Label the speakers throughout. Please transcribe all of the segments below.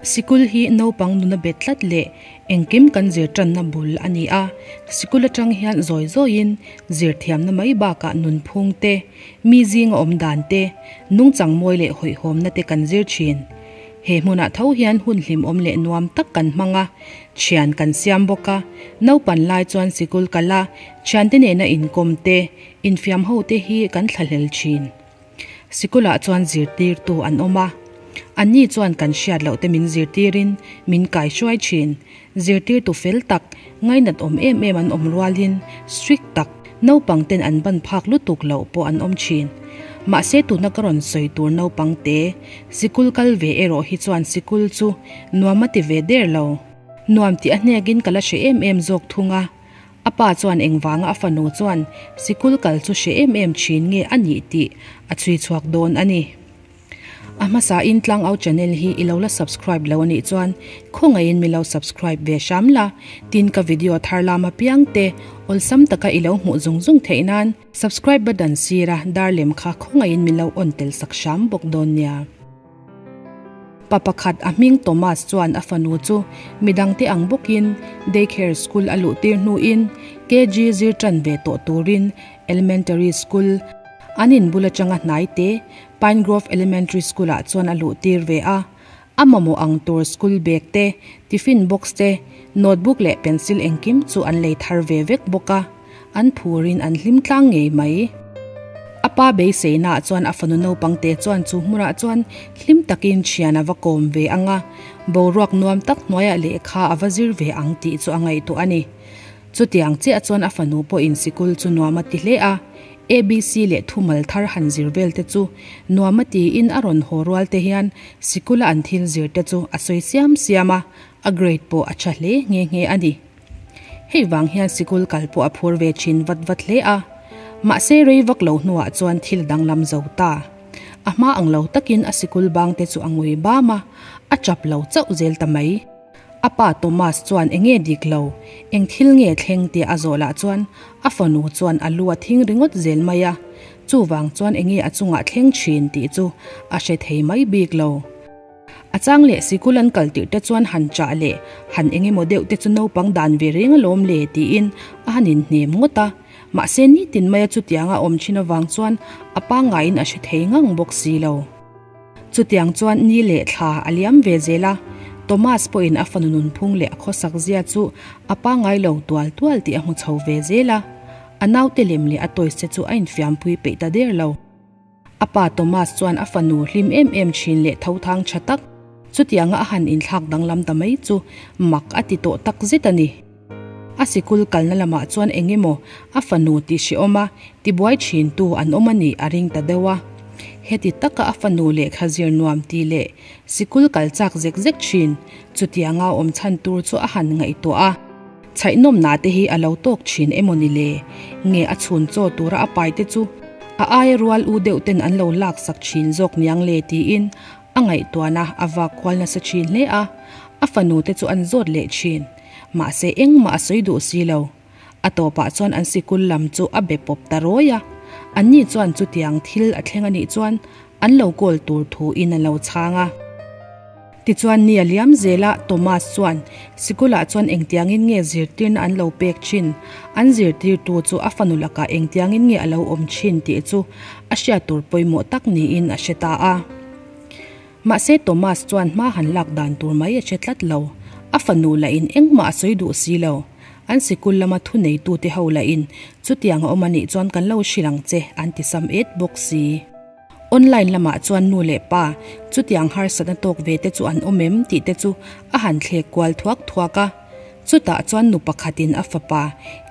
Speaker 1: Sikul hi naupang nuna bet tlat leh engkim kan zir tanna bul a ni a, sikul atang hian zawi zawiin zir thiamna mai bakah nunphung te, mi zinga awm dan te, nungchang mawi leh hawihhawmna te kan zir thin. He hmunah tho hian hun hlimawm leh nuam tak kan hmang a, thian kan siam bawk a, naupan lai chuan sikul kal a, thiante nena inkawm te, infiam ho te hi kan thlahlel thin. Sikulah chuan zirtirtu an awm a, anni chuan kan hriat loh te min zirtirin min kaihruai thin. Zirtirtu fel tak, ngainat awm em em an awm rualin strict tak, naupang ten an ban phak lutuk loh pawh an awm thin. Mahse tuna ka rawn sawi tur naupang te sikul kal ve erawh hi chuan sikul chu nuam a ti ve der lo. Nuam tih a hnekin ka la hre em em zawk thung a. A pa chuan engvanga a fanu chuan sikul kal chu hre em em thin nge a nih tih a chhui chhuak dawn a ni. A hmasa in Tlangau channel hi i lo la subscribe lo a nih chuan khawngaihin mi lo subscribe ve hram la, tin ka video thar lam apiang te awlsam taka i lo hmuh zung zung theih nan subscribe button sira dar lem kha khawngaihin mi lo on tel sak hram bawk dawn nia. Pa pakhat a hming Thomas chuan a fanu chu midangte ang bawkin daycare school a luh tir hnuin KG zir tan ve tawh turin elementary school an inbul atanga hnai te Pine Grove Elementary School ah chuan a luh tir ve a. A mamawh ang tur school bag te, tiffin box te, notebook leh pencil engkim chu an lei thar ve vek bawk a. An phurin an hlim tlang ngei mai. A pa beiseinaah chuan a fanu naupangte chuan chu hmunah chuan hlim takin thian a va kawm ve ang a, boruak nuam tak hnuaiah lehkha a va zir ve ang tih chu a ngaihtuah a ni. Chutiang chiah chuan a fanu pawhin sikul chu nuam a ti hle a, ABC leh thumal thar han zir vel te chu nuam a tiin a rawn haw rual te hian sikula an thil zir te chu a sawi siam siam a, a grade pawh a tha hle nghe nghe a ni. Hei vang hian sikul kal pawh a phur ve thin vat vat hle a, mahse rei vak lo hnuah chuan thil danglam zo ta. A hma ang lo takin a sikul bang te chu a ngui bam a, a chap lo chauh zel ta mai. A pa Thomas chuan enge dik lo, eng thil nge thleng tih a zawh lah chuan a fanu chuan a lu a thing ringawt zel mai a, chuvang chuan enge a chungah thleng thin tih chu a hre thei mai bik lo. A chang leh sikul an kal tirh te chuan han chah leh han eng emaw deuh te chu naupang dan ve reng alawm le tiin a han inhnem ngawt a, mahse nitin maia chutianga awm thin avang chuan a pangaiin a hre thei ngang bawk si lo. Chutiang chuan ni leh thla a liam ve zel a, Thomas pawhin a fanu nunphung leh a khawsak zia chu a pangai lo tual tual tih a hmu chho ve zel a, a naute lem leh a toys te chu a infiampui peih ta der lo. A pa Thomas chuan a fanu hlim em em thin leh tho thang tha tak, chutianga a han inthlak danglam ta mai chu mak a ti tawh tak zet a ni. A sikul kalna lamah chuan eng emaw a fanu tih hrehawm a, tibuai thintu an awm a nih a ring ta deuh a. Heti taka a fanu lehkha zir nuam tih leh sikul kal chak zek zek thin, chutianga awm chhan tur chu a han ngaihtuah a. Chhaihnawmna te hi a lo tawk thin emaw ni le? Nge a chhun chaw tura a pai te chu a aia rual u deuh ten an lo laksak thin zawk niang le tiin a ngaihtuahna a vak kual nasa thin hle a, a fanu te chu an zawt leh thin. Mahse engmah a sawi duh si lo. A tawpah chuan an sikul lam chu a be pawp ta rawi a, anni chuan chutiang thil a thleng a nih chuan an lo kawl tur thu in a lo chhang a. Tichuan ni a liam zel a, Thomas chuan sikulah chuan engtiangin nge zirtirna an lo pek thin, an zirtirtu chu a fanu lakah engtiangin nge a lo awm thin tih chu a hriat tur pawimawh tak niin a hre ta a. Mahse Thomas chuan hma han lak dan tur mai a hre tlat lo, a fanu lahin engmah a sawi duh si lo. An sikul lama thuneitute ho lahin chutiang a awm a nih chuan kan lo hrilh ang che an ti sam et bawk si. Online lamah chuan nu leh pa chutiang harsatna tawk ve te chu an awm em tih te chu a han thlek kual thuak thuak a. Chutah chuan nu pakhatin a fapa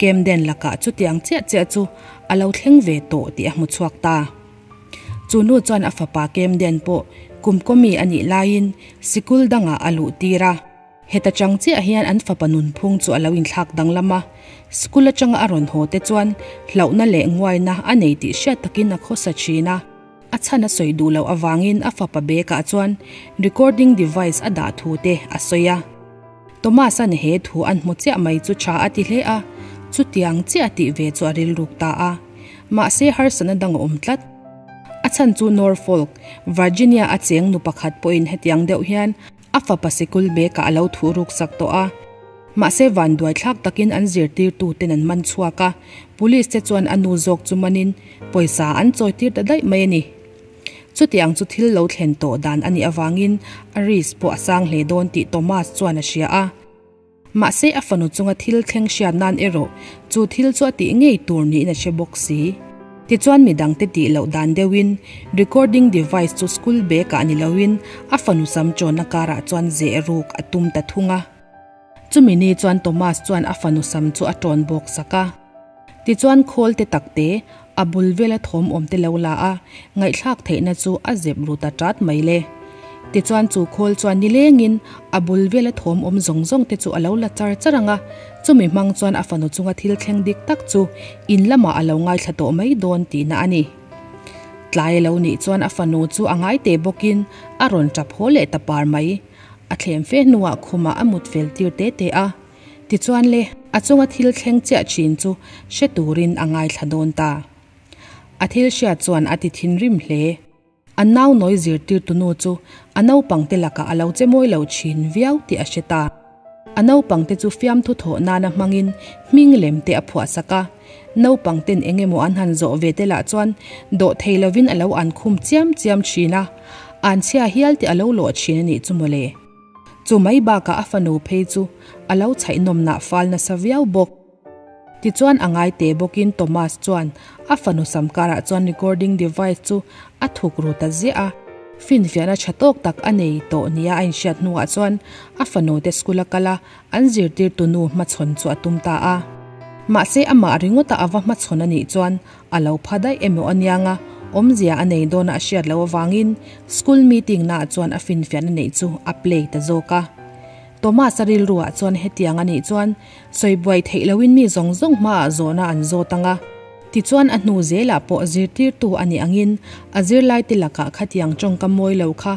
Speaker 1: Camden lakah chutiang chiah chiah chu a lo thleng ve tawh tih a hmu chhuak ta. Chu nu chuan a fapa Camden pawh kum kawmi a nih laiin sikul dangah a luh tir a. Heta chang chiah hian an fapa nunphung chu a lo inthlak danglam a, school atanga a rawn haw te chuan hlauhna leh nguaina a nei tih hriat takin a khawsa thin a. A chhan a sawi duh loh avangin a fapa bag-ah chuan recording device a dah thu te a sawi a. Thomas-a'n he thu an hmu chiah mai chu tha a ti hle a, chutiang chiah tih ve chu a rilruk ta a. Mahse harsatna dang a awm tlat. A chhan chu Norfolk, Virginia a cheng nu pakhat pawhin hetiang deuh hian. A fapa sikul bag-ah a lo thuh ruk sak tawh a. Mahse vanduai thlak takin an zirtirtu ten an man chhuak a, police te chuan a nu zawk chu manin pawisa an chawi tir ta daih mai a ni. Chutiang chu thil lo thlen tawh dan a nih avangin a risk pawh a sang hle dawn tih Thomas chuan a hria a. Mahse a fanu chunga thil thleng hriat nan erawh chu thil chu a tih ngei tur niin a hre bawk si. Tichuan midangte tih loh dan deuhin recording device chu school bag-ah ni loin a fanu sam chawnna karah chuan zeh ruk a tum ta thung a. Chumi ni chuan Thomas chuan a fanu sam chu a tawn bawk sak a. Tichuan khawl te tak te, a bul vela thawm awm te lo la a, ngaihthlak theihna chu a zep ru ta tat mai le. Tichuan chu khawl chuan nilengin a bul vela thawm awm zawng zawng te chu a lo la char char ang a, chumi hmang chuan a fanu chunga thil thleng dik tak chu in lamah a lo ngaithla tawh mai dawn tihna a ni. Tlai a lo nih chuan a fanu chu a ngai teh bawkin a rawn tap haw leh ta par mai. A thlem fe hnuah khumah a mut fel tir te te a. Tichuan le, a chunga thil thleng chiah thin chu hre turin a ngaithla dawn ta. A thil hriat chuan a ti thinrim hle. A nau nawi zirtirtu nu chu a naupangte lakah a lo che mawi lo thin viau tih a hre ta. A naupangte chu fiamthu thawh nana hmangin hming lem te a phuahsak a. Naupangten eng emaw an han zawh ve te lah chuan dawh thei lovin a lo an khum chiam chiam thin a, an chhia hial te a lo lawh thin a nih chu mawle. Chu mai bakah a fanu phei chu a lo chhaihnawmnah fal nasa viau bawk. Tichuan a ngai teh bawkin Thomas chuan a fanu sam karah chuan recording device chu a thuk ru ta ziah a. Finfiahna tha tawk tak a nei tawh nia a inhriat hnuah chuan a fanu te school a kal a, an zirtirtu nu hmachhawn chu a tum ta a. Mahse amah ringawta a va hmachhawn a nih chuan a lo pha daih emaw a niang a, awmzia a nei dawna a hriat loh avangin school meeting naah chuan a finfiahna neih chu a play ta zawk a. Thomas-a rilruah chuan hetiang a nih chuan sawi buai theih lohin mi zawng zawng hmaah zawhna an zawt ang a. Tichuan a hnu zelah pawh zirtirtu a nih angin a zirlaite lakah khatiang tawngka mawi lo kha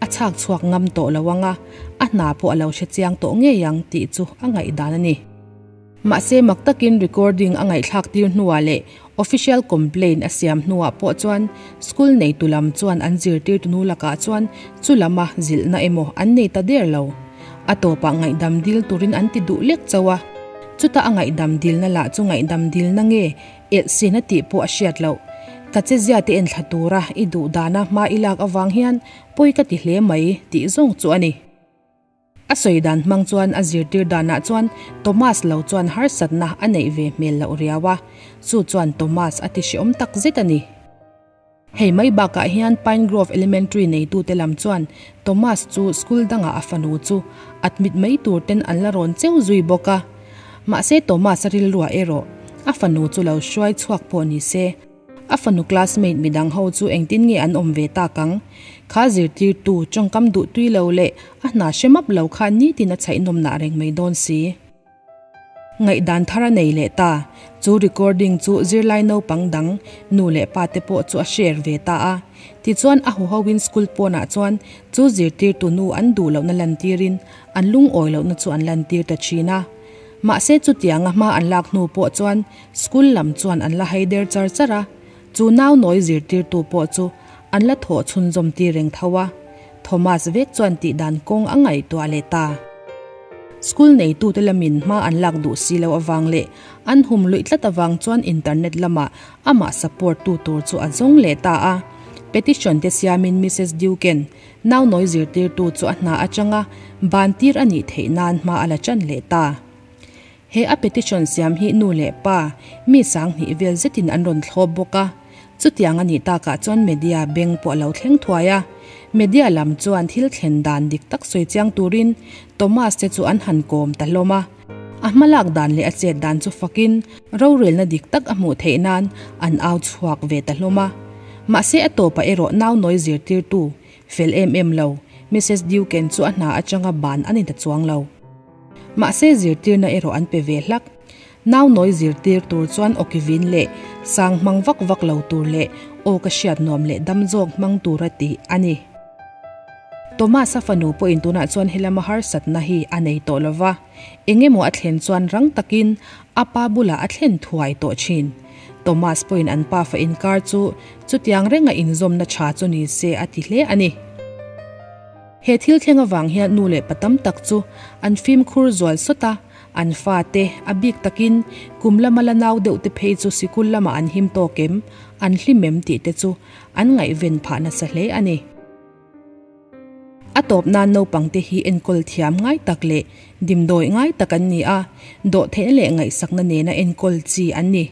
Speaker 1: a chhak chhuak ngam tawh lo ang a, a hna pawh a lo hre chiang tawh ngei ang tih chu a ngaihdan a ni. Mahse mak takin recording a ngaihthlak tir hnuah leh official complaint a siam hnuah pawh chuan school neitu lam chuan an zirtirtu nu lakah chuan chu lama zilhna emaw an nei ta der lo. A tawpah ngaihdam dil turin an ti duh lek chauh a. Chuta a ngaihdam dilna lah chu ngaihdam dilna nge elhsina tih pawh a hriat loh. Ka chezia te enthla tura i duh dana hma i lak avang hian pawi ka ti hle mai tih zawng chu a ni. A sawi dan hmang chuan a zirtir danah chuan Thomas lo chuan harsatna a neih ve hmel loh riau a, chu chuan Thomas a ti hreawm tak zet a ni. Hei mai bakah hian Pine Grove Elementary neitute lam chuan Thomas chu school dangah a fanu chu admit mai tur ten an la rawn cheu zui bawk a. Mahse Thomas a rilruah erawh a fanu chu lo hruai chhuak pawh ni se, a fanu classmate midang ho chu engtin nge an awm ve tak ang? Kha zirtirtu tawngkam duhtui lo leh a hna hre map lo kha nitin a chhaihnawmnah reng mai dawn si. Ngaihdan thar a nei leh ta. Chu recording chu zirlai naupang dang nu leh pa te pawh chu a share ve ta a. Tichuan a huhoin school pawnah chuan chu zirtirtu nu an duh lohna lantirin an lungawi lohna chu an lantir ta thin a. Mahse chutianga hma an lak hnu pawh chuan school lam chuan an la hai der char char a. Chu nau nawi zirtirtu pawh chu an la thawh chhunzawm tir reng tho a. Thomas vek chuan tihdan kawng a ngaihtuah leh ta. School neitute lamin hma an lak duh si loh avang leh an hum luih tlat avang chuan internet lamah amah support tu tur chu a zawng leh ta a. Petition te siamin Misus Duken nau nawi zirtirtu chu a hna atanga ban tir a nih theih nan hma a la tan leh ta. He a petition siam hi nu leh pa mi sanghnih vel zetin an rawn thlawp bawk a. Chutiang a nih takah chuan media beng pawh a lo thleng thuai a. Media lam chuan thil thlen dan dik tak sawi chiang turin Thomas te chu an han kawm ta hlawm a. A hmalak dan leh a chet dan chu fakin rorelna dik tak a hmuh theih nan an au chhuak ve ta hlawm a. Mahse a tawpah erawh nau nawi zirtirtu fel em em lo Misus Duken chu a hna atanga ban a ni ta chuang lo. Mahse zirtirna erawh an pe ve hlak. Nau nawi zirtir tur chuan awkivin leh sang hmang vak vak lo tur leh aw ka hriat nuam leh dam zawk hmang tura tih a ni. Thomas-a fanu pawhin tunah chuan helama harsatna hi a nei tawh lo va, eng emaw a thlen chuan rang takin a pa bulah a thlen thuai tawh thin. Thomas pawhin an pafa inkar chu chutiang renga inzawmna tha chu ni se a ti hle a ni. He thil thleng avang hian nu leh pa tam tak chu an fimkhur zual sawt a, an fate, a bik takin kum lama la nau deuh te phei chu sikul lamah an him tawk em, an hlim em tih te chu an ngaihven phah nasa hle a ni. A tawp nan naupangte hi enkawl thiam ngai tak leh dimdawi ngai tak an ni a, dawhtheihna leh ngaihsakna nena enkawl chi an ni.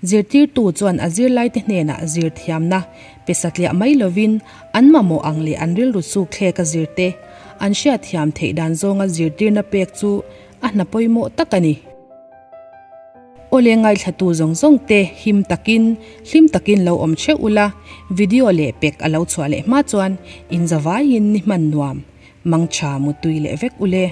Speaker 1: Zirtirtu chuan a zirlaite hnenah zir thiamna pe satliah mai lovin an mamawh ang leh an rilru chuk thlek a zirte an hriatthiam theih dan zawnga zirtirna pek chu a hna pawimawh tak a ni. Awle ngaithlatu zawng zawng te him takin, hlim takin lo awm theuh ula, video leh pek a lo chhuah leh hma chuan inzavaiin ni hman nuam, mangtha mutui leh vek ule.